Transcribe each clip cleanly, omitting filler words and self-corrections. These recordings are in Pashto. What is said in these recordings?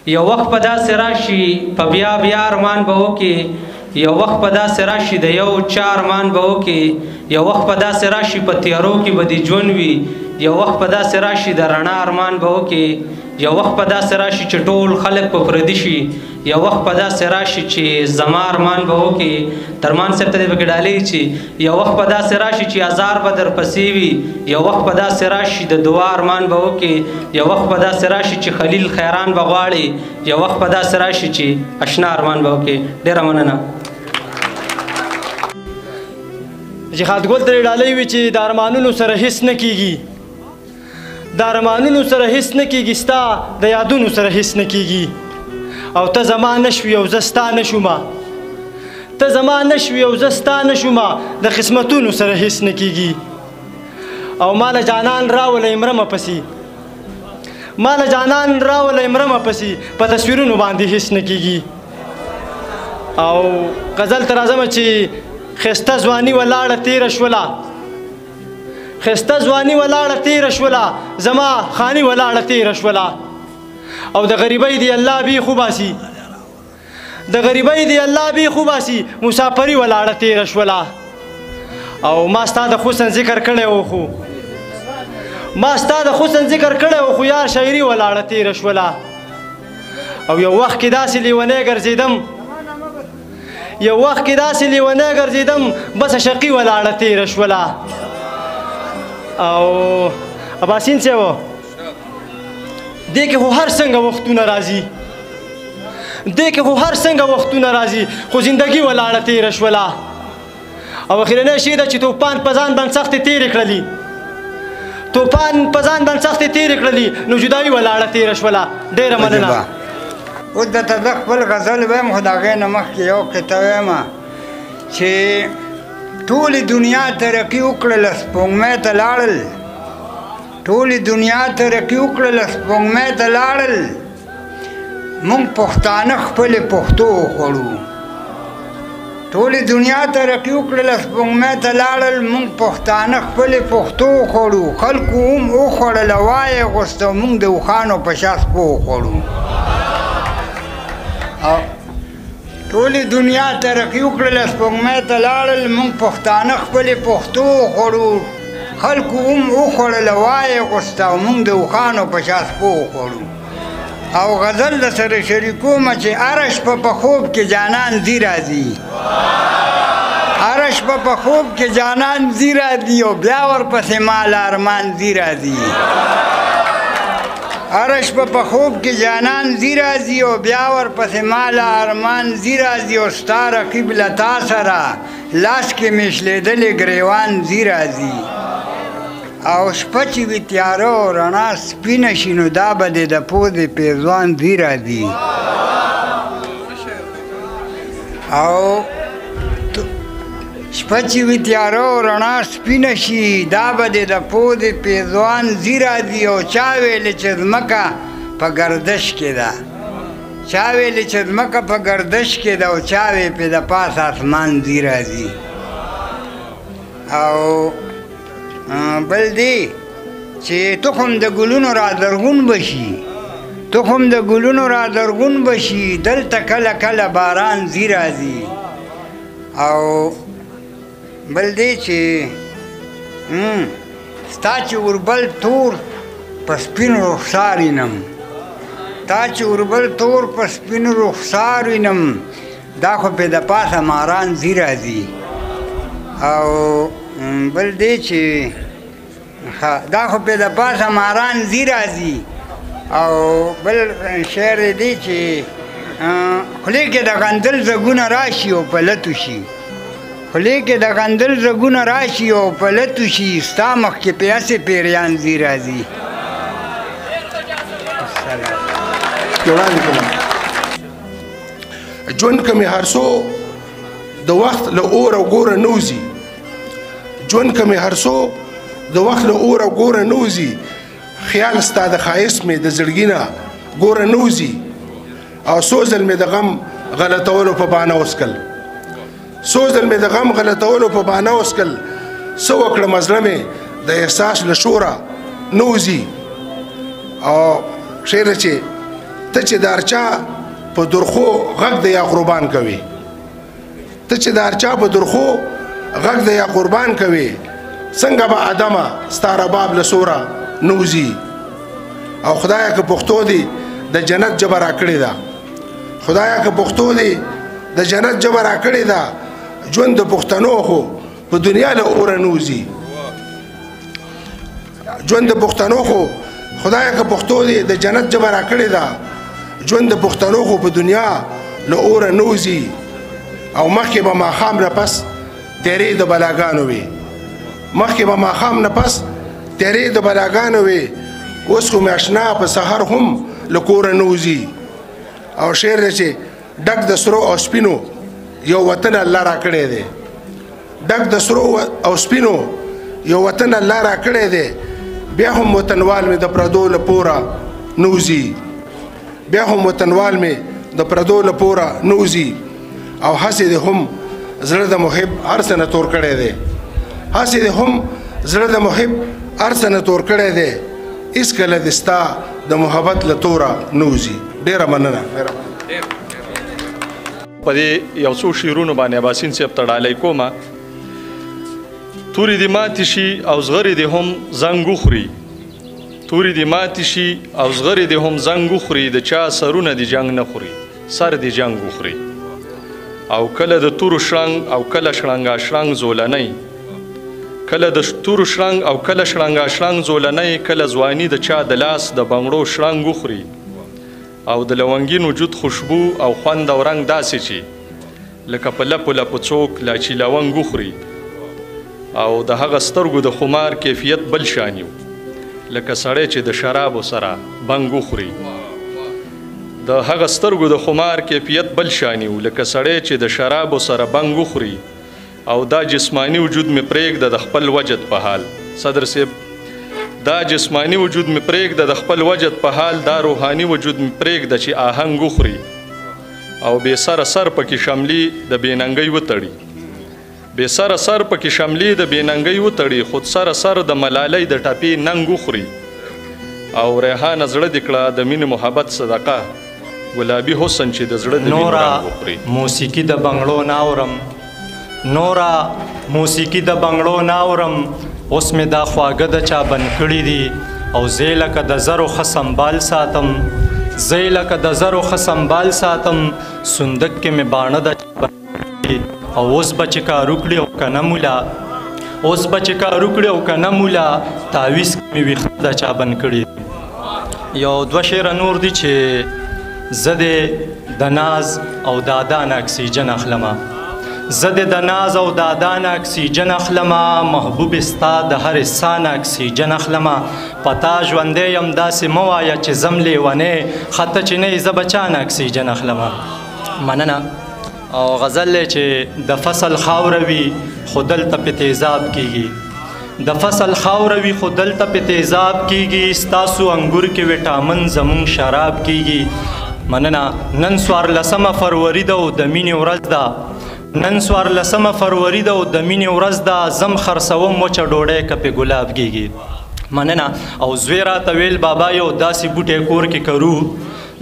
یو وخت په داسې راشي په بیا بیا ارمان به وکې، یو وخت په داسې راشي د یو چا ارمان به وکې، یو وخت په داسې راشي په تیارو کې به دې ژوند وي، یو وخت په داسې راشي د رڼا ارمان به وکې، یو وخت په داسې راشي چې ټول خلک په پردي شي، یو وخت په داسې راشي چې زما ارمان به وکې. درمان صاحب ته دې پکې ډالۍ چې یو وخت په داسې راشي چې ازار به درپسې وي، یو وخت په داسې راشي د دعا ارمان به وکې، یو وخت په داسې راشي چې خلیل خیران به غواړي، یو وخت په داسې راشي چې اشنا ارمان به وکې. ډېره مننه. چې خادګل ته ډالۍ وي چې د ارمانونو سره هیڅ نه کېږي، د ارمانونو سره هیڅ نه کېږي، ستا د یادونو سره هیڅ نه کېږي. او ته زما نه شوې او زه ستا نه شومه، ته زما نه شوې او زه ستا نه شومه، د قسمتونو سره هیڅ نه کېږي. او ما له جانان راولئ مرمه پسې، ما له جانان راولئ مرمه پسې، په تصویرونو باندې هیڅ نه کېږي. او غزل ته راځمه چې ښایسته ځواني ولاړه تېره شوله، ښایسته ځواني ولاړه تېره شوله، زما خاني ولاړه تېره شوله. او د غریبۍ دی الله بیخ وباسي، د غریبۍ دی الله بیخ وباسي، مسافري ولاړه تېره شوله. او ما ستا د حسن ذکر کړی و، خو ما ستا د حسن ذکر کړی و، خو یار شاعري ولاړه تېره شوله. او یو وخت کې داسې لیونی ګرځېدم، یو وخت کې داسې لیونی ګرځېدم، بس شقي ولاړه تېره شوله. او اباسین صاحب دې کې خو هر څنګه وختونه راځي، دې کې خو هر څنګه وختونه راځي، خو زندګي ولاړه تېره شوله. او اخرنۍ شی ده چې توپان په ځان باندې سختې تېرې کړلې، توپان په ځان باندې سختې تېرې کړلې، نو جدایي ولاړه تېره شوله. ډېره مننه. اوس درته زه خپل غزل وایم، خو د هغې نه مخکې یو قطعه وایم چې ټولې دنیا ترقي وکړله، سپوږمۍ ته لاړل، ټولې دنیا ترقي وکړله، سپوږمۍ ته لاړل، موږ پښتانه خپلې پښتو وخوړو. ټولې دنیا ترقي وکړله، سپوږمۍ ته لاړل، موږ پښتانه خپلې پښتو وخوړو. خلکو هم وخوړله، وایې غوسته، موږ د اوښانو په شا سپو وخوړو. او ټولې دنیا ترقي وکړله، سپوږمۍ ته لاړل، موږ پښتانه خپلې پښتو وخوړو. خلکو هم وخوړله، وایې غوسته، او موږ د اوښانو په شا سپو وخوړو. او غزل د سره شریکوم چې هره شپه په خوب کې جانان ځي راځي، هره شپه په خوب کې جانان ځي راځي، او بیا ورپسې ما له ارمان ځي راځي. هره شپه په خوب کې جانان ځي راځي، او بیا ورپسې ما له ارمان ځي راځي، او ستا رقیب له تا سره لاس کې مې شلېدلې ګریوان ځي راځي. او شپه چې وي تیاره او رڼا سپینه شي، نو دا به دې د پوزې پیزوان ځي راځي. او شپه چې وي تیاره او رڼا سپینه شي، دا به دې د پوزې پیزوان ځي راځي. او چا ویلې چې ځمکه په ګردش کې ده، چا ویلې چې ځمکه په ګردش کې ده، او چا ویې پې د پاسه اسمان ځي راځي. او بل دی چې تخم د ګلونو را زرغون به شي، تخم د ګلونو را زرغون به شي، دلته کله کله باران ځي راځي. او بل دی چې ستا چې اوربل تور په سپین رخسار وینم، تا چې اوربل تور په سپین رخسار وینم، دا خو پې د پاسه ماران ځي راځي. او بل دی چې دا خو پې د پاسه ماران ځي راځي. او بل شعر دی چې خولې کې د غندل ځګونه راشي او په لتو شي، خولې کې د غندل ځګونه راشي او په لتو شي، ستا مخ کې پې هسې پیریان ځي راځي. وړاندې کوم ژوند که مې هر څو د وخت له اوره ګوره نه وځي، ژوند که مې هر څو د وخت له اوره ګوره نه وځي، خیال ستا د ښایست مې د زړګي نه ګوره نه وځي. او څو ځل مې د غم غلطولو په بانه وڅکل، څو ځل مې د غم غلطولو په بانه وڅکل، څه وکړم زړه مې د احساس له شوره نه وځي. او شعر چې ته چې د هر چا په درخو غږ د یا قربان کوي، ته چې د هر چا په درخو غږ د یا قربان کوي، څنګه به ادمه ستا رباب له سوره نه وځي. او خدایه که پښتو دې د جنت ژبه راکړې ده، خدایه که پښتو دې د جنت ژبه راکړې ده، ژوند د پښتنو خو په دنیا له اوره نه وځي. ژوند د پښتنو خو خدایه که پښتو دې د جنت ژبه راکړې ده، ژوند د پښتنو خو په دنیا له اوره نه وځي. او مخکې به ماښام نه پس تیرې د بلاګانو وي، مخکې به ماښام نه پس تیرې د بلاګانو وي، اوس خو مې اشنا په سحر هم له کوره نه وځي. او شعر دی چې ډک د سرو او سپینو یو وطن الله راکړی دی، ډک د سرو او سپینو یو وطن الله راکړی دی، بیا هم وطنوال مې د پردو له پوره نه وځي، بیا هم وطنوال مې د پردو له پوره نه وځي. او هسې دې هم زړه د محب هر څه نه تور کړی دی، هسې دې هم زړه د محب هر څه نه تور کړی دی، هېڅکله دې ستا د محبت له توره نه وځي. ډېره مننه. په دې یو څو شعرونو باندې اباسین صاحب ته ډالۍ کومه. تورې دې ماتې شي او زغرې دې هم زنګ وخوري، تورې دې ماتې شي او زغرې دې هم زنګ وخوري، د چا سرونه دې جنګ نه خوري، سر دې جنګ وخوري. او کله د تورو شرنګ او کله شرنګا شرنګ زولنۍ، کله د تورو شرنګ او کله شرنګا شرنګ زولنۍ، کله ځواني د چا د لاس د بنګړو شرنګ وخوري. او د لونګین وجود خوشبو او خوند او رنګ داسې چې لکه په لپو لپو څوک لاچي لونګ وخوري. او د هغه سترګو د خمار کیفیت بل شان یو، لکه سړی چې د شرابو سره بنګ وخوري. د هغه سترګو د خمار کیفیت بل شان یو، لکه سړی چې د شرابو سره بنګ وخوري. او دا جسماني وجود مې پرېږده د خپل وجد په حال، صدر صاحب دا جسماني وجود مې پرېږده د خپل وجد په حال، دا روحاني وجود مې پرېږده چې آهنګ وخوري. او بې سره سر پکې شملې د بې ننګۍ وتړي، بې سره سر پکې شملې د بې ننګۍ وتړي، خود سره سر د ملالۍ د ټپې ننګ وخوري. او ریحانه زړه دې کړه د مینې محبت صدقه، ګلابي حسن چې د زړه د مینې رنګ وخوري. موسیقي د بنګړو نه اورم، نوره موسیقي د بنګړو نه اورم، اوس مې دا خواږه د چا بند کړي دي، او زه لکه د زرو ښه سنبال ساتم، زه لکه د زرو ښه سنبال ساتم، صندوق کې مې باڼه د چا بند کړي، او اوس به چې کار وکړي او که نه مولا، اوس به چې کار وکړي او که نه مولا، تاویز کې مې ویښته د چا بند کړي. یو دوه شعره نور دي چې زه دې د ناز او د ادا نه اکسیجن اخلمه، زه دې د ناز او د ادا نه اکسیجن اخلمه، محبوب ستا د هرې سا نه اکسیجن اخلمه، په تا ژوندی یم داسې مه وایه چې ځم لیونی، ښه ته چې نه یې زه به چا نه اکسیجن اخلمه. مننه. او غزل دی چې د فصل خاوره وي خو دلته پې تیزاب کیږي، د فصل خاوره وي خو دلته پې تیزاب کیږي، ستاسو انګور کې ویټامن زمونږ شراب کیږي. مننه. نن 14 فروري ده او د مینې ورځ ده، نن 14 فروري ده او د مینې ورځ ده، زم خرڅوم وچه ډوډۍ که پې ګلاب کیږي. مننه. او زوی راته ویل بابا یو داسې بوټی کور کې کرو،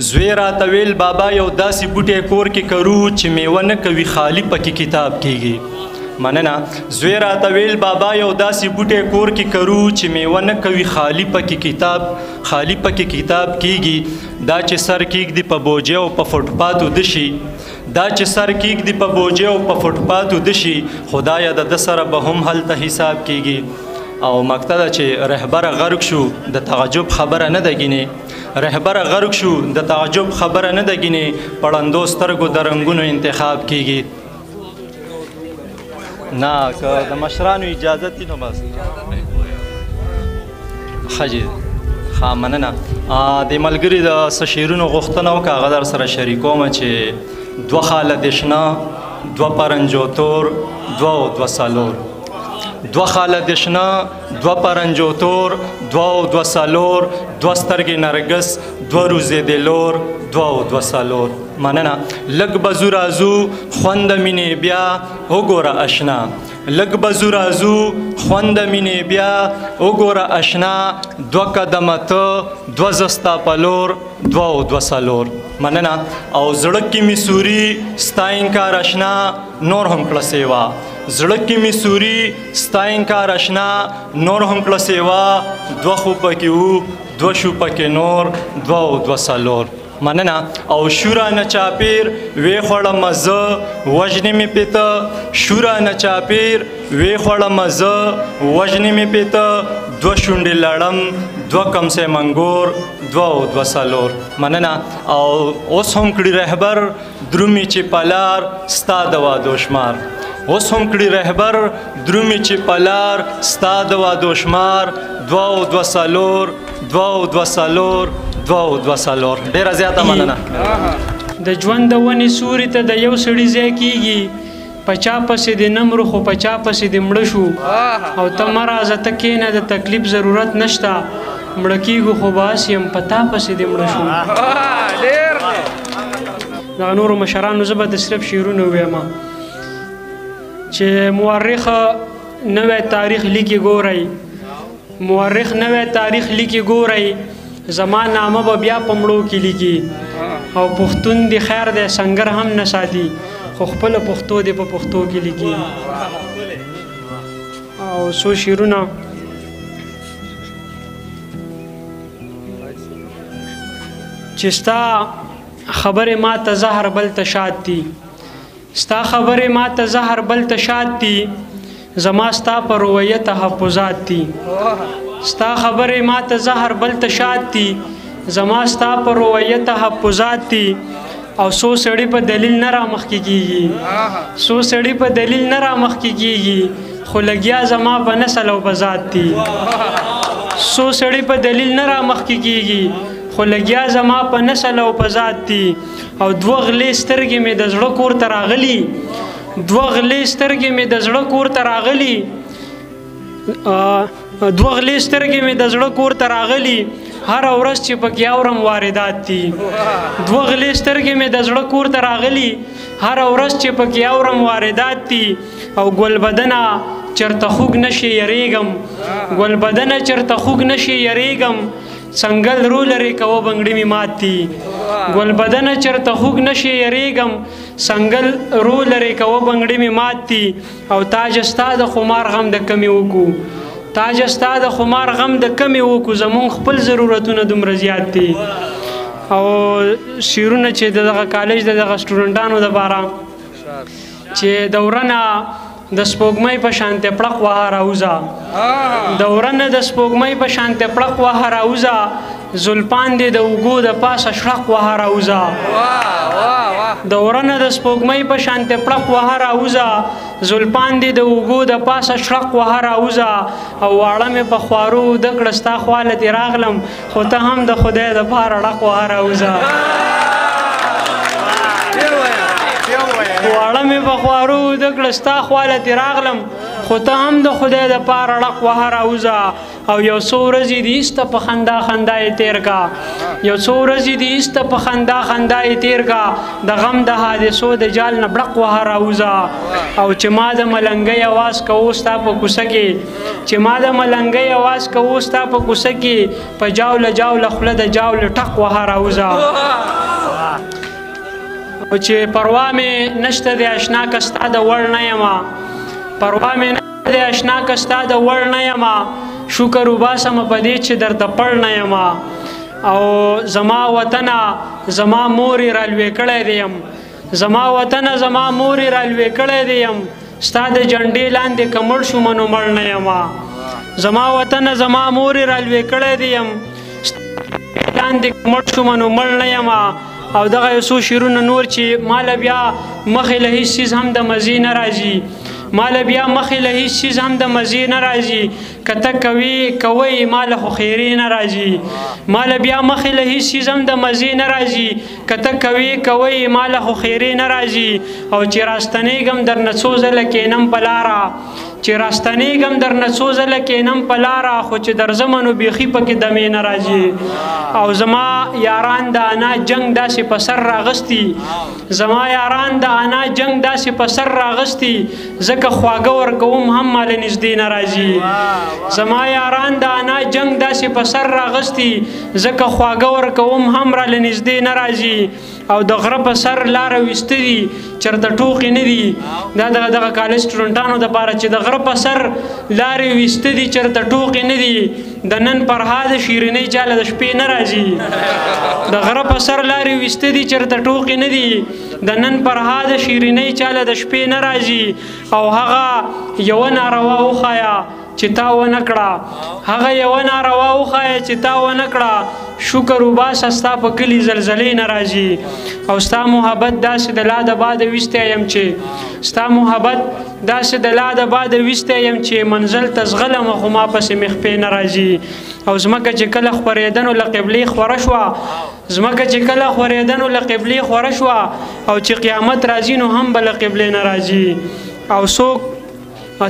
زوی راته ویل بابا یو داسې بوټی کور کې کرو چې میوه نه کوي خالي پکې کتاب کیږي. مننه. زوی راته ویل بابا یو داسې بوټی کور کې کرو چې میوه نه کوي خالي پکې کتاب، خالي پکې کتاب کیږي. دا چې سر کیږدي په بوجه او په فوټپات وده شي، دا چې سر کیږدي په بوجه او په فوټپات وده شي، خدایه د ده سره به هم هلته حساب کیږي. او مکته ده چې رهبره غرق شو د تعجب خبره نه ده ګینې، رهبره غرق شو د تعجب خبره نه ده ګینې، په ړندو سترګو د رنګونو انتخاب کیږي. نه که د مشرانو اجازه وي نو بس. ښه جي، ښه مننه. د ملګري د څه شعرونو غوښتنه وکړه، هغه در سره شریکوم چې دوه خاله د شنه، دوه پرنجو تور، دوه او دوه څلور. دوه خاله دې شنه، دوه پرنجو تور، دوه او دوه څلور، دوه سترګې نرګس، دوه روزې دې لور، دوه او دوه څلور. مننه. لږ به ځو راځو خوند مینې بیا وګوره اشنا، لږ به ځو راځو خوند مینې بیا وګوره اشنا، دوه قدمه ته دوه زه ستا په لور، دوه او دوه څلور. مننه. او زړه کې مې سوري ستا انکار اشنا نور هم کړه سیوا، زړه کې مې سوري ستا انکار اشنا نور هم کړه سیوا، دوه خو پکې وو دوه شو پکې نور، دوه او دوه څلور. مننه. او شورا نه چاپیر وی خوړم زه وژنې مې پیته، شورا نه چاپیر وی خوړم زه وژنې مې پیته، دوه شونډې لړم دوه کمسې منګور، دوه او دوه څلور. مننه. او اوس هم کړي رهبر درومي چې پلار ستا د وعدو شمار، اوس هم کړي رهبر درومي چې پلار ستا د وعدو شمار، دوه او دوه څلور، دوه او دوه څلور، دوه او دوه څلور. ډېره زیاته مننه. د ژوند د ونې سوري ته د یو سړي ځای کېږي، په چا پسې دې نه مرو خو په چا پسې دې مړه شو، او ته مه راځه ته کښېنه د تکلیف ضرورت نشته، مړه کېږو خو به هسې یم په تا پسې دې مړه شو. دغه نورو مشرانو زه به د صرف شعرونه ووایم چې مورخ نوی تاریخ لیکي ګورئ، مورخ نوی تاریخ لیکي ګورئ، زما نامه به بیا په مړو کې لیکي، او پښتون دی خیر دی سنګر هم نه ساتي خو خپله پښتو دی په پښتو کې لیکي. او څو شعرونه چې ستا خبرې ما ته زهر بل ته شاد دي، ستا خبرې ما ته زهر بل ته شاد دي، زما ستا په رویه تحفظات دي، ستا خبرې ما ته زهر بل ته شاد دي، زما ستا په رویه تحفظات دي، او څو سړي په دلیل نه رامخکې کېږي، څو سړي په دلیل نه رامخکې کېږي، خو لګیا زما په نسل او په ذات دي، څو سړي په دلیل نه رامخکې کېږي، خو لګیا زما په نسل او په ذات دي، او دوه غلې سترګې مې د زړه کور ته راغلي، دوه غلې سترګې مې د زړه کور ته راغلي، دوه غلې سترګې مې د زړه کور ته راغلي، هره ورځ چې پکې اورم واردات دي، دوه غلې سترګې مې د زړه کور ته راغلي، هره ورځ چې پکې اورم واردات دي، او ګل بدنه چرته خوږ نشي یریږم، ګل بدنه چرته خوږ نشي یریږم، څنګل رو لرې کوه بنګړي مې مات دي، ګل بدنه چرته خوږ نشي یریږم، څنګل رو لرې کوه بنګړي مې مات دي، او تاج ستا د خمار غم د کمې وکړو، تاج ستا د خمار غم د کمې وکړو، زمونږ خپل ضرورتونه دومره زیات دي. او شعرونه چې د دغه کالج د دغه سټوډنټانو دپاره چې د ورنه د سپوږمۍ په شانتې پړق وهه راوځه، د ورنه د سپوږمۍ په شانتې پړق وهه راوځه، زلفان دې د اوږو د پاسه شړق وهه راوځه، د ورنه د سپوږمۍ په شانتې پړق وهه راوځه، زلفان دې د اوږو د پاسه شړق وهه راوځه، او واړه مې په خوارو اوده کړه ستا خواله دې راغلم، خو ته هم د خدای دپاره ړق وهه راوځه، واړه مې په خوارو اوده کړه ستا خواله دې راغلم، خو ته هم د خدای دپاره ړق وهه راوځه، او یو څو ورځې دې ایسته په خندا خندا یې تېر کا، یو څو ورځې دې ایسته په خندا خندا یې تېر کا، د غم د حادثو د جال نه بړق وهه راوځه، او چې ما د ملنګۍ اواز کوو ستا په کوڅه کې، چې ما د ملنګۍ اواز کوو ستا په کوڅه کې، په جاوله جاوله خوله د جاولې ټق وهه راوځه، او چې پروا مې نشته د اشنا که ستا د وړ نه یمه، پروا مې نشته د اشنا که ستا د وړ نه یمه، شکر وباسم په دې چې درته پړ نه یمه، او زما وطنه زما مور یې رالوی کړی دی یم، زما وطنه زما مور یې رالوی کړی دی یم، ستا د جنډې لاندې که مړ شوم نو مړ نه یمه، زما وطنه زما مور یې رالوی کړی دی یم، ستا لاندې که مړ شوم نو مړ نه یمه. او دغه یو څو شعرونه نور چې ماله بیا مخې له هېڅ څیز هم د مزې نه راځي، ماله بیا مخې له هېڅ څیز هم د مزې نه راځي، که ته کوې کوئ ماله خو خیرې نه راځي، ماله بیا مخې له هېڅ څیز هم د مزې نه راځي، که ته کوې کوئ ماله خو خیرې نه راځي، او چې راستنېږم درنه څو ځله کښېنم په لاره، چې راستنېږم درنه څو ځله کښېنم په لاره، خو چې درځمه نو بیخي پکې دمې نه راځي. او زما یاران د انا جنګ داسې په سر راغستي، زما یاران د انا جنګ داسې په سر راغستي، ځکه خواږه ورکوم هم ماله نږدې نه راځي. زما یاران د انا جنګ داسې په سر راغستي، ځکه خواږه ورکوم هم راله نږدې نه راځي. او د غره په سر لاره ویسته دي، چېرته ټوقې نه دي. دا دغه کالج سټوډنټانو دپاره چې د غره په سر لارې ویسته دي، چېرته ټوقې نه دي. د نن پرهاد شیرینۍ چاله د شپې نه راځي. د غره په سر لارې ویسته دي، چېرته ټوقې نه دي. د نن پرهاد شیرینۍ چاله د شپې نه راځي. او هغه یوه ناروا وښایه چې تا ونه کړه، هغه یوه ناروا وښایه چې تا ونه کړه، شکر وباسه ستا په کلي زلزلې نه راځي. او ستا محبت داسې د لاده باده ویستی یم چې، ستا محبت داسې د لاده باده ویستی یم چې منزل ته ځغلم خو ما پسې مې خپې نه راځي. او ځمکه چې کله خورېده نو له قبلې خوره شوه، ځمکه چې کله خورېده نو له قبلې خوره شوه، او چې قیامت راځي نو هم به له قبلې نه راځي. او څوک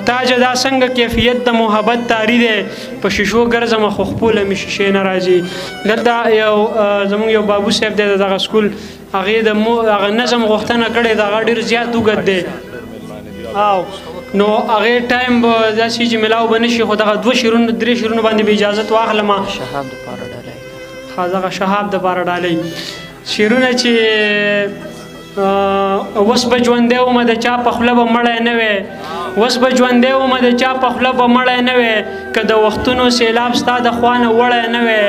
تاجه دا څنګه کیفیت د محبت تاری دی، په شیشو ګرځم خو خپله مې شیشې نه راځي. دلته یو زموږ یو بابو صاحب دی د دغه سکول، هغې د هغه نظم غوښتنه کړې ده، هغه ډېر زیات اوږد دی. او نو هغې ټایم به داسې چې میلاو به نه شي، خو دغه دوه شعرونو درې شعرونو باندې به اجازت واخلم. شهاب دپاره ډالۍ، ښه دغه شهاب دپاره ډالۍ شعرونه چې اوس به ژوندی ومه د چا په خوله به مړی نه وی، اوس به ژوندی ومه د چا په خوله به مړی نه وی، که د وختونو سیلاب ستا د خوا نه وړی نه وی.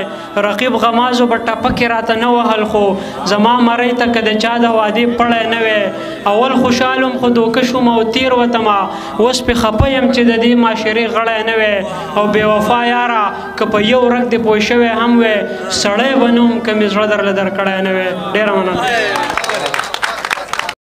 رقیب غمازو به ټپکې راته نه وهل، خو زما مرۍ ته که د چا د وعدې پړی نه وی. اول خوشحال وم خو دوکه شوم او تېر وتمه، اوس پې خفه یم چې د دې معاشرې غړی نه وی. او بې وفا یاره که په یو رګ دې پوه شوی هم وی، سړی به نه وم که مې زړه درله درکړی نه وی. ډېره مننه.